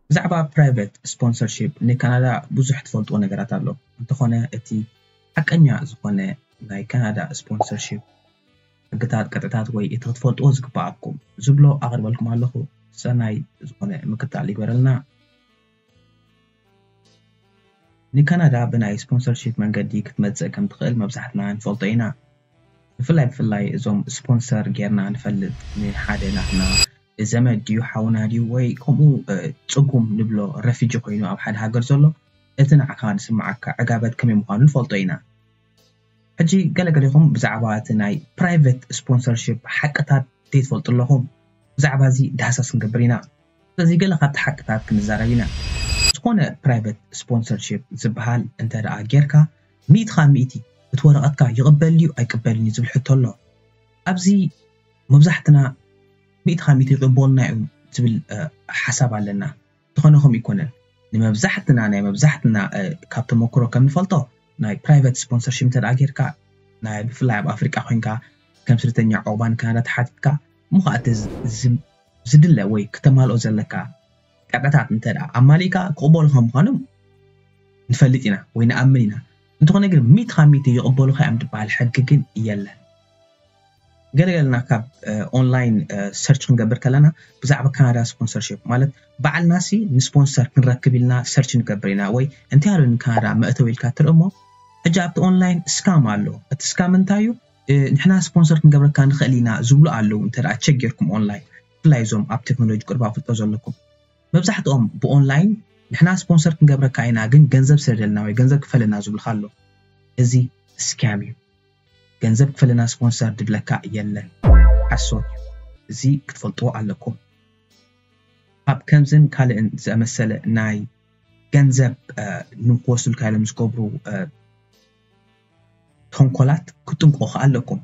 ብዛዕባ private sponsorship ንካናዳ ብዙሕ ትፈልጥዎ ነገራት ኣሎ። እንተኾነ እቲ ሓቀኛ ዝኾነ ናይ ካናዳ sponsorship ሕግታት፣ ቅጥዕታት ወይ እቲ ክትፈልጥዎ ዝግባኣኩም ዝብሎ ኣቕርበልኩም ኣለኹ። ሰናይ ዝኾነ ምክትታል ይግበረልና። ንካናዳ ብናይ sponsorship መንገዲ ክትመጽእ ከም ትኽእል መብዛሕትና ንፈልጦ ኢና። ብፍላይ ብፍላይ እዞም ስፖንሰር ጌርና ንፈልጥ ንሓደ ናትና ዘመድ ድዩ ሓውና ድዩ ወይ ከምኡ ጽጉም ንብሎ ረፊጂ ኮይኑ ኣብ ሓደ ሃገር ዘሎ እቲ ንዓኻ ዝስምዓካ ዕጋበት ከመይ ምዃኑ ንፈልጦ ኢና። ሕጂ ገለገሌኹም ብዛዕባ እቲ ናይ private sponsorship ሓቅታት ዘይትፈልጡ ኣለኹም። ብዛዕባ እዚ ዳህሳስ ክንገብር ኢና። ስለዚ ገለ ካብቲ ሓቅታት ክንዛረብ ኢና። ዝኾነ private sponsorship ዝበሃል እንተ ደኣ ጌርካ ሚእቲ ካብ ሚእቲ እቲ ወረቐትካ ይቕበል ድዩ ኣይቅበልን እዩ ዝብል ሕቶ ኣሎ። ኣብዚ መብዛሕትና ሚእቲ ካብ ሚእቲ ይቕበሉና እዮም ዝብል ሓሳብ ኣለና። ዝኾነ ከምኡ ይኮነን። ንመብዛሕትና ናይ መብዛሕትና ካብ ተመክሮ ከም ንፈልጦ ናይ private sponsorship እንተ ደኣ ጌርካ ናይ ብፍላይ ኣብ ኣፍሪቃ ኮይንካ ከም ስደተኛ ዑቕባ ንካናዳ ተሓቲትካ እሞ ከዓ እቲ ዝድለ ወይ ክተማልኦ ዘለካ ቅጥዕታት እንተ ደኣ ኣማሊእካ ክቕበሉኻ ምዃኖም ንፈልጥ ኢና ወይ ንኣምን ኢና። እንተኾነ ግን ሚእቲ ካብ ሚእቲ ይቕበሉኻ እዮም ዝበሃል ሕጊ ግን የለን። ገለገለና ካብ online search ክንገብር ከለና ብዛዕባ ካናዳ sponsorship ማለት ባዕልና ሲ ንስፖንሰር ክንረክብ ኢልና search ንገብር ኢና ወይ እንታይ ኣሎ ንካናዳ መእተው ኢልካ ትርኢ እሞ ሕጂ ኣብቲ online scam ኣሎ። እቲ scam እንታይ እዩ? ንሕና ስፖንሰር ክንገብረካ ንኽእል ኢና ዝብሉ ኣለዉ። እንተ ደኣ check ጌርኩም online ብፍላይ እዞም ኣብ ቴክኖሎጂ ቅርብ ኣፍልጦ ዘለኩም መብዛሕትኦም ብ online ንሕና ስፖንሰር ክንገብረካ ኢና ግን ገንዘብ ስደደልና ወይ ገንዘብ ክፈለና ዝብልካ ኣሎ። እዚ scam እዩ። ገንዘብ ክፈለና ስፖንሰር ድብለካ የለን። ሓሶት እዩ። እዚ ክትፈልጥዎ ኣለኩም። ኣብ ከምዝን ካልእን ዝኣመሰለ ናይ ገንዘብ ንክወስዱልካ ኢሎም ዝገብሩ ተንኮላት ክትጥንቀቑ ኣለኩም።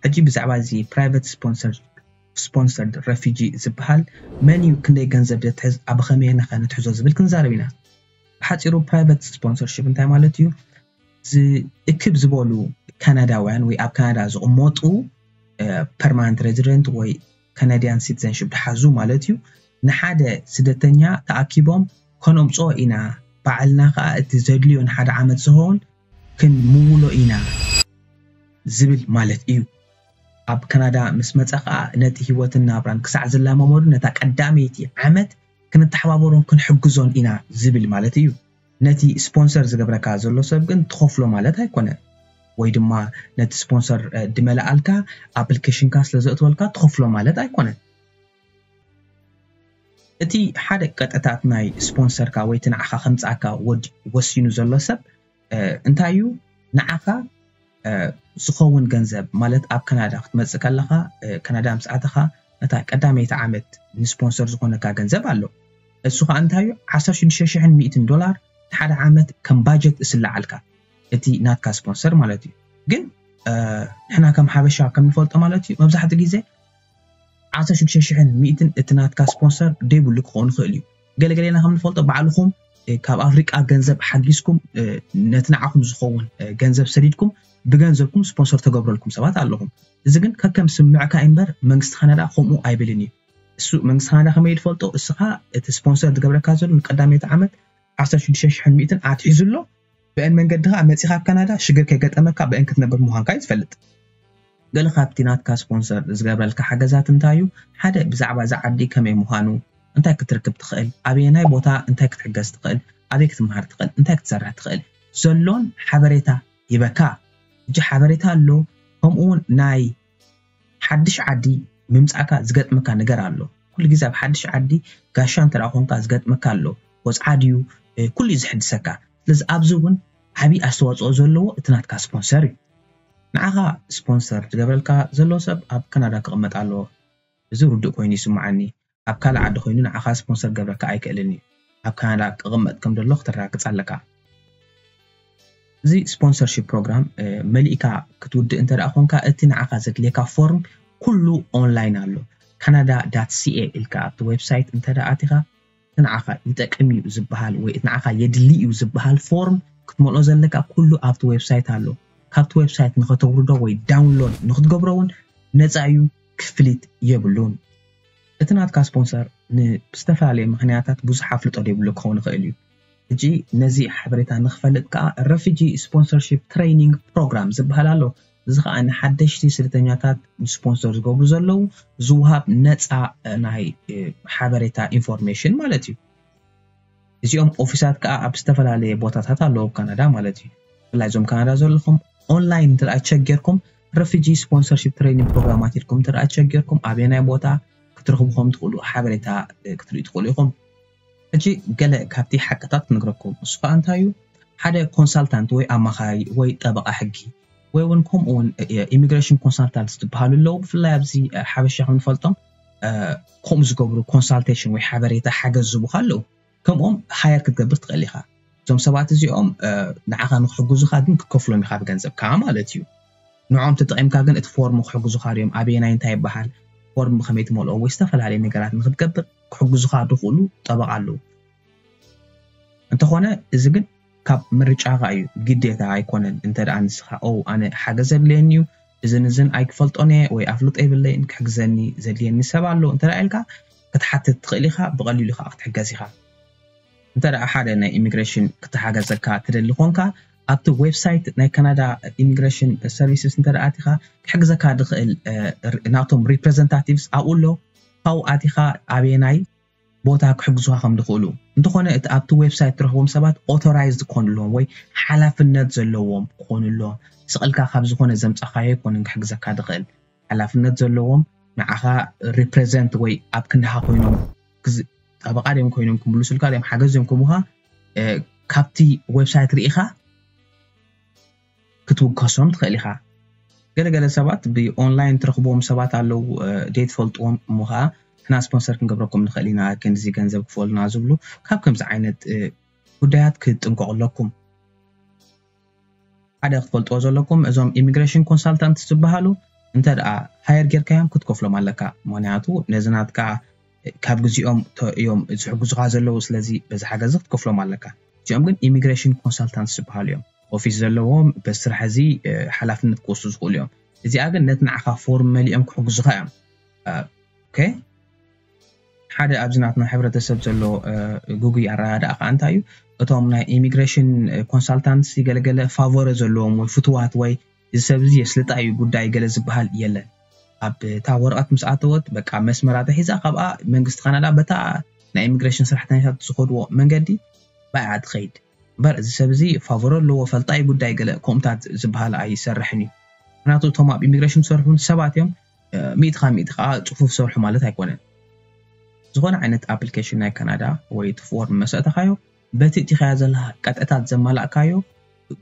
ሕጂ ብዛዕባ እዚ private sponsored refugee ዝበሃል መን እዩ፣ ክንደይ ገንዘብ ደትሕዝ፣ ኣብ ከመይ ነኸ ንትሕዞ ዝብል ክንዛረብ ኢና። ብሓፂሩ private sponsorship እንታይ ማለት እዩ? ዝእክብ ዝበሉ ካናዳውያን ወይ ኣብ ካናዳ ዝቕመጡ permanent resident ወይ Canadian citizenship ዝሓዙ ማለት እዩ። ንሓደ ስደተኛ ተኣኪቦም ከነምፅኦ ኢና፣ ባዕልና ከዓ እቲ ዘድልዮ ንሓደ ዓመት ዝኸውን ክንምውሎ ኢና ዝብል ማለት እዩ። ኣብ ካናዳ ምስ መፀ ከዓ ነቲ ህይወትን ናብራን ክሳዕ ዝለማመዱ ነታ ቀዳመይቲ ዓመት ክንተሓባበሮን ክንሕግዞን ኢና ዝብል ማለት እዩ። ነቲ ስፖንሰር ዝገብረካ ዘሎ ሰብ ግን ትኸፍሎ ማለት ኣይኮነን። ወይ ድማ ነቲ ስፖንሰር ድመልኣልካ application ካ ስለ ዘእትወልካ ትኸፍሎ ማለት ኣይኮነን። እቲ ሓደ ቅጥዕታት ናይ ስፖንሰርካ ወይ እቲ ንዓኻ ከምፅኣካ ወሲኑ ዘሎ ሰብ እንታይ እዩ? ንዓኻ ዝኸውን ገንዘብ ማለት ኣብ ካናዳ ክትመፅእ ከለኻ ካናዳ ምስ ኣተኻ ነታ ቀዳመይቲ ዓመት ንስፖንሰር ዝኾነካ ገንዘብ ኣሎ። እሱ ከዓ እንታይ እዩ? ዓሰርተ ሽዱሽተ ሽሕን ሚእትን ዶላር ሓደ ዓመት ከም ባጀት እስልዓልካ እቲ ናትካ ስፖንሰር ማለት እዩ። ግን ንሕና ከም ሓበሻ ከም ንፈልጦ ማለት እዩ መብዛሕትኡ ግዜ ዓሰርተ ሽዱሽተ ሽሕን ሚእትን እቲ ናትካ ስፖንሰር ደይብሉ ክኸውን ይኽእል እዩ። ገለገሌና ከም ንፈልጦ ባዕልኹም ካብ ኣፍሪቃ ገንዘብ ሓጊዝኩም ነቲ ንዓኹም ዝኸውን ገንዘብ ሰዲድኩም ብገንዘብኩም ስፖንሰር ተገብረልኩም ሰባት ኣለኹም። እዚ ግን ከከም ስምዕካ እምበር መንግስቲ ካናዳ ከምኡ ኣይብልን እዩ። እሱ መንግስቲ ካናዳ ከመይ ትፈልጦ? እስኻ እቲ ስፖንሰር ዝገብረካ ዘሎ ንቀዳመይቲ ዓመት ዓሰርተ ሽዱሽተ ሽሕን ሚእትን ኣትሒዙ ኣሎ። ብአን መንገዲ ኸዓ መፂኻ ኣብ ካናዳ ሽግር ከይገጠመካ ብአን ክትነብር ምዃንካ እዩ ዝፈልጥ። ገለ ካብቲ ናትካ ስፖንሰር ዝገብረልካ ሓገዛት እንታይ እዩ? ሓደ ብዛዕባ እዚ ዓዲ ከመይ ምዃኑ፣ እንታይ ክትርክብ ትኽእል፣ ኣበየናይ ቦታ እንታይ ክትሕገዝ ትኽእል፣ ኣበይ ክትምሃር ትኽእል፣ እንታይ ክትሰርሕ ትኽእል ዘሎን ሓበሬታ ይበካ። እጂ ሓበሬታ ኣሎ። ከምኡ እውን ናይ ሓድሽ ዓዲ ምምፃእካ ዝገጥመካ ነገር ኣሎ። ኩሉ ግዜ ኣብ ሓድሽ ዓዲ ጋሻ እንተ ደኣ ኮንካ ዝገጥመካ ኣሎ። ወፅዓ ድዩ ኩሉ እዩ ዝሕድሰካ። ስለዚ ኣብዚ እውን ዓብዪ ኣስተዋፅኦ ዘለዎ እቲ ናትካ ስፖንሰር እዩ። ንዓኻ ስፖንሰር ዝገብረልካ ዘሎ ሰብ ኣብ ካናዳ ክቕመጥ ኣለዎ። እዚ ርዱእ ኮይኑ ይስምዓኒ። ኣብ ካልእ ዓዲ ኮይኑ ንዓኻ ስፖንሰር ክገብረካ ኣይክእልን እዩ። ኣብ ካናዳ ክቕመጥ ከም ዘሎ ክትረጋግፅ ኣለካ። እዚ ስፖንሰርሺፕ ፕሮግራም መሊእካ ክትውድእ እንተ ደኣ ኮንካ እቲ ንዓኻ ዘድልየካ ፎርም ኩሉ ኦንላይን ኣሎ። ካናዳ ዳት ሲኤ ኢልካ ኣብቲ ዌብሳይት እንተ ደኣ ኣቲኻ እቲ ንዓኻ ይጠቅም እዩ ዝበሃል ወይ እቲ ንዓኻ የድሊ እዩ ዝበሃል ፎርም ክትመልኦ ዘለካ ኩሉ ኣብቲ ዌብሳይት ኣሎ። ካብቲ ዌብሳይት ንኸተውርዶ ወይ ዳውንሎድ ንኽትገብሮ እውን ነፃ እዩ፣ ክፍሊት የብሉን። እቲ ናትካ ስፖንሰር ብዝተፈላለየ ምክንያታት ብዙሕ ኣፍልጦ ዘይብሉ ክኸውን ይኽእል እዩ። ሕጂ ነዚ ሓበሬታ ንክፈልጥ ከዓ ረፊጂ ስፖንሰርሺፕ ትሬኒንግ ፕሮግራም ዝበሃል ኣሎ። እዚ ከዓ ንሓደሽቲ ስደተኛታት ስፖንሰር ዝገብሩ ዘለዉ ዝወሃብ ነፃ ናይ ሓበሬታ ኢንፎርሜሽን ማለት እዩ። እዚኦም ኦፊሳት ከዓ ኣብ ዝተፈላለየ ቦታታት ኣለዉ ኣብ ካናዳ ማለት እዩ። ብፍላይ እዞም ካናዳ ዘለኹም ኦንላይን እንተ ቸገርኩም ረፊጂ ስፖንሰርሺፕ ትሬኒንግ ፕሮግራማት ኢልኩም እንተ ቸገርኩም ኣበየናይ ቦታ ክትረኽቡ ከም ትኽእሉ ሓበሬታ ክትርእዩ ትኽእሉ ኢኹም። ሕጂ ገለ ካብቲ ሓቅታት ክነግረኩም። እሱ ከዓ እንታይ እዩ? ሓደ ኮንሳልታንት ወይ ኣማኻሪ ወይ ጠበቓ ሕጊ ወይ እውን ከምኡ እውን ኢሚግሬሽን ኮንሳልታንት ዝበሃሉ ኣለዉ። ብፍላይ ኣብዚ ሓበሻ ክንፈልጦም ከምኡ ዝገብሩ ኮንሳልቴሽን ወይ ሓበሬታ ሓገዝ ዝቡኻ ኣለዉ። ከምኦም ሃየር ክትገብር ትኽእል ኢኻ። እዞም ሰባት እዚኦም ንዓኻ ንክሕግዙኻ ግን ክትከፍሎም ኢኻ ብገንዘብ ከዓ ማለት እዩ። ንዖም ተጠቒምካ ግን እቲ ፎርም ክሕግዙኻ ድዮም ኣበየናይ እንታይ ይበሃል ፎርም ብኸመይ ትመልኦ ወይ ዝተፈላለዩ ነገራት ንክትገብር ክሕግዙኻ ድኽእሉ ጠበቓ ኣለዉ። እንተኾነ እዚ ግን ካብ ምርጫኻ እዩ፣ ግዴታ ኣይኮነን። እንተ ደኣ ንስኻ ኦ ኣነ ሓገዝ ዘድልየኒ እዩ፣ እዝን እዝን ኣይክፈልጦን እየ ወይ ኣፍልጦ የብለይን ክሕግዘኒ ዘድልየኒ ሰብ ኣሎ እንተ ደኣ ኢልካ ክትሓትት ትኽእል ኢኻ። ብቐሊሉ ከዓ ክትሕገዝ ኢኻ። እንተ ደኣ ሓደ ናይ ኢሚግሬሽን ክትሓገዘካ ትደሊ ኮንካ ኣብቲ ዌብሳይት ናይ ካናዳ ኢሚግሬሽን ሰርቪስስ እንተ ደኣ ኣቲኻ ክሕግዘካ ድኽእል ናቶም ሪፕሬዘንታቲቭስ ኣብኡ ኣሎ። ካብኡ ኣቲኻ ኣበየናይ ቦታ ክሕግዙኻ ከም ዝኽእሉ እንተኾነ እቲ ኣብቲ ዌብሳይት ትረኽቦም ሰባት ኦቶራይዝድ ክኾኑ ኣለዎም ወይ ሓላፍነት ዘለዎም ክኾኑ ኣለዎም። ስቕልካ ካብ ዝኾነ ዘምጻኻዮ ኣይኮነን ክሕግዘካ ድኽእል። ሓላፍነት ዘለዎም ንዓኻ ሪፕሬዘንት ወይ ኣብ ክንድኻ ኮይኖም ጠበቓ ድዮም ኮይኖም ክምልሱልካ ድዮም ሓገዝ ድዮም ክህቡኻ ካብቲ ዌብሳይት ርኢኻ ክትውከሶም ትኽእል ኢኻ። ገለገለ ሰባት ብኦንላይን ትረኽብዎም ሰባት ኣለዉ ዘይትፈልጥዎም እሞ ከዓ ንሕና ስፖንሰር ክንገብረኩም ንኽእል ኢና ክንዚ ገንዘብ ክፈሉና ዝብሉ ካብ ከምዚ ዓይነት ጉዳያት ክትጥንቀቑ ኣለኩም። ሓደ ክትፈልጥዎ ዘለኩም እዞም ኢሚግሬሽን ኮንሳልታንት ዝበሃሉ እንተ ደኣ ሃየር ጌርካዮም ክትከፍሎም ኣለካ። ምክንያቱ ነዚ ናትካ ካብ ግዜኦም እዮም ዝሕግዙኻ ዘለዉ። ስለዚ በዚ ሓገዚ ክትከፍሎም ኣለካ። እዚኦም ግን ኢሚግሬሽን ኮንሳልታንት ዝበሃሉ እዮም። ኦፊስ ዘለዎም በዚ ስራሕ እዚ ሓላፍነት ክወስዱ ዝኽእሉ እዮም። እዚኣ ግን ነቲ ንዓኻ ፎርም መሊኦም ክሕግዙኻ እዮም። ኦኬ ሓደ ኣብዚ ናትና ሕብረተሰብ ዘሎ ጉጉይ ኣረዳድኣ ከዓ እንታይ እዩ? እቶም ናይ ኢሚግሬሽን ኮንሳልታንትስ ገለገለ ፋቮረ ዘለዎም ወይ ፍትዋት ወይ እዚ ሰብ እዚ የስልጣ እዩ ጉዳይ ገለ ዝበሃል የለን። ኣብ እታ ወረቐት ምስ ኣተወት በቃ መስመራ ተሒዛ ካብኣ መንግስቲ ካናዳ በታ ናይ ኢሚግሬሽን ሰራሕተኛታት ዝኸድዎ መንገዲ ባይኣ ትኸይድ። እምበር እዚ ሰብ እዚ ፋቮረ ኣለዎ ፈልጣ እዩ ጉዳይ ገለ ከምኡታት ዝበሃል ኣይሰርሕን እዩ። ምክንያቱ እቶም ኣብ ኢሚግሬሽን ዝሰርሑ ሰባት እዮም። ሚእቲ ካብ ሚእቲ ከዓ ፅፉፍ ዝሰርሑ ማለት ኣይኮነን። ዝኾነ ዓይነት ኣፕሊኬሽን ናይ ካናዳ ወይ እቲ ፎርም መሰእተኻዮ በቲ እቲኻያ ዘለካ ቀጠታት ዘማላእካዮ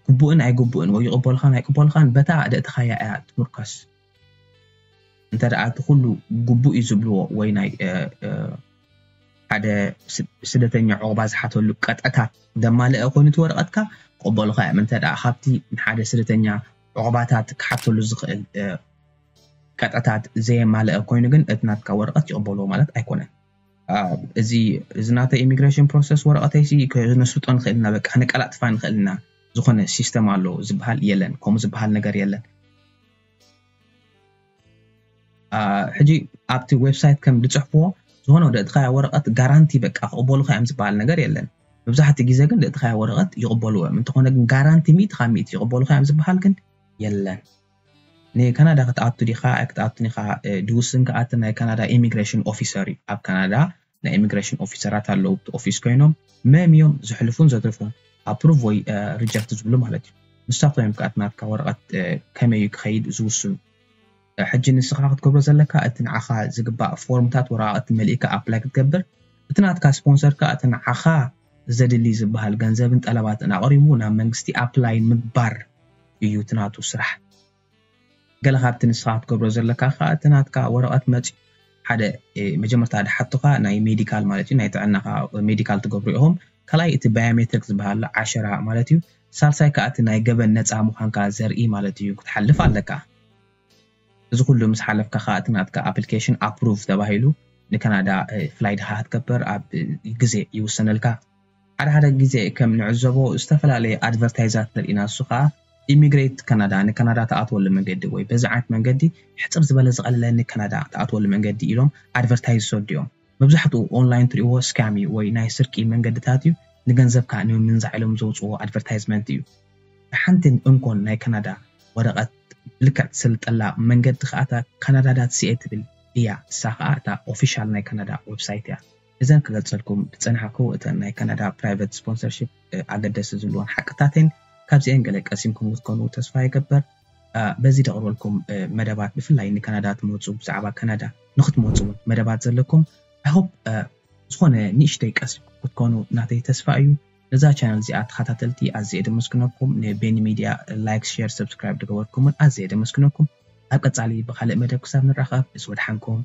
ግቡእን ኣይግቡእን ወይ ይቕበልኻን ኣይቅበልኻን በታ ደእተኻያ እያ ትምርከስ። እንተ ደኣ እቲ ኩሉ ግቡእ እዩ ዝብልዎ ወይ ናይ ሓደ ስደተኛ ዑቕባ ዝሓተሉ ቀጠታት ዘማልአ ኮይኑ እቲ ወረቐትካ ክቕበሉኻ እዮም። እንተ ደኣ ካብቲ ንሓደ ስደተኛ ዑቕባታት ክሓተሉ ዝኽእል ቀጠታት ዘየማልአ ኮይኑ ግን እቲ ናትካ ወረቐት ይቕበልዎ ማለት ኣይኮነን። እዚ እዚ ናተ ኢሚግሬሽን ፕሮሰስ ወረቐተይሲ ክነስልጦ ንኽእል ኢና በቃ ነቀላጥፋ ንኽእል ኢና ዝኾነ ሲስተም ኣሎ ዝበሃል የለን። ከምኡ ዝበሃል ነገር የለን። ሕጂ ኣብቲ ዌብሳይት ከም ዝፅሕፍዎ ዝኾነ ወደ እትኻያ ወረቐት ጋራንቲ በቃ ክቕበሉኻ እዮም ዝበሃል ነገር የለን። መብዛሕትኡ ግዜ ግን ደእትኻያ ወረቐት ይቕበልዎ እዮም። እንተኾነ ግን ጋራንቲ ሚእቲ ካብ ሚእቲ ይቕበሉኻ እዮም ዝበሃል ግን የለን። ንካናዳ ክትኣቱ ዲኻ ኣይክትኣቱን ኢኻ ድውስን ከኣቲ ናይ ካናዳ ኢሚግሬሽን ኦፊሰር እዩ። ኣብ ካናዳ ናይ ኢሚግሬሽን ኦፊሰራት ኣለዉ ኦፊስ ኮይኖም መም እዮም ዝሕልፉን ዘትርፉን ኣፕሩቭ ወይ ሪጀክት ዝብሉ ማለት እዩ። ንሳቶም እዮም ከኣቲ ናትካ ወረቐት ከመይ እዩ ክኸይድ ዝውስኑ። ሕጂ ንስኻ ክትገብሮ ዘለካ እቲ ንዓኻ ዝግባእ ፎርምታት ወረቓቕቲ መሊእካ ኣፕላይ ክትገብር እቲ ናትካ ስፖንሰር ከኣ እቲ ንዓኻ ዘድሊ ዝበሃል ገንዘብን ጠለባትን ኣቕሪቡ ናብ መንግስቲ ኣፕላይ ምግባር እዩ እቲ ናቱ ስራሕ። ገለ ካብቲ ንስኻ ክትገብሮ ዘለካ ከኣ እቲ ናትካ ወረቐት መፂኡ ሓደ መጀመርታ ድሓቱኻ ናይ ሜዲካል ማለት እዩ ናይ ጥዕናኻ ሜዲካል ትገብሩ ኢኹም። ካልኣይ እቲ ባዮሜትሪክ ዝበሃል ዓሸራ ማለት እዩ። ሳልሳይ ከኣ እቲ ናይ ገበን ነፃ ምዃንካ ዘርኢ ማለት እዩ ክትሓልፍ ኣለካ። እዚ ኩሉ ምስ ሓለፍካ ከኣ እቲ ናትካ ኣፕሊኬሽን ኣፕሩቭ ተባሂሉ ንካናዳ ፍላይ ድኻ ክትገብር ኣብ ግዜ ይውሰነልካ። ሓደ ሓደ ግዜ ከም ንዕዘቦ ዝተፈላለየ ኣድቨርታይዛት ንርኢ ኢና። እሱ ከኣ ኢሚግሬት ካናዳ ንካናዳ ትኣትወሉ መንገዲ ወይ በዚ ዓይነት መንገዲ ሕፅር ዝበለ ዝቐለለ ንካናዳ ትኣትወሉ መንገዲ ኢሎም ኣድቨርታይዝ ይሰዱ እዮም። መብዛሕትኡ ኦንላይን ትሪእዎ ስካም እዩ ወይ ናይ ስርቂ መንገድታት እዩ። ንገንዘብካ ንምምንዛዕ ኢሎም ዘውፅዎ ኣድቨርታይዝመንት እዩ። ሓንቲን እንኮን ናይ ካናዳ ወረቐት ብልክዕ ትስልጠላ መንገዲ ከዓ እታ ካናዳ ዳት ሲኤ ትብል እያ። እሳ ከዓ እታ ኦፊሻል ናይ ካናዳ ዌብሳይት እያ። እዘን ክገልፀልኩም ዝፀናሕኩ እተን ናይ ካናዳ ፕራይቨት ስፖንሰርሺፕ ኣገደስቲ ዝብልዎን ሓቅታትን ካብዚአን ገለ ቀሲምኩም ክትኮኑ ተስፋ ይገበር። በዚ ደቕርበልኩም መደባት ብፍላይ ንካናዳ ትመፁ ብዛዕባ ካናዳ ንክትመፁ እውን መደባት ዘለኩም ኣይሆፕ ዝኾነ ንእሽተይ ቀሲምኩም ክትኮኑ ናተይ ተስፋ እዩ። ነዛ ቻነል እዚኣ ተኸታተልቲ ኣዝየ ደመስግነኩም። ንቤኒ ሚድያ ላይክ፣ ሼር፣ ሰብስክራይብ ዝገበርኩምን ኣዝየ ደመስግነኩም። ኣብ ቀጻሊ ብኻልእ መደብ ክሳብ ንራኸብ ብዝወድሓንኩም።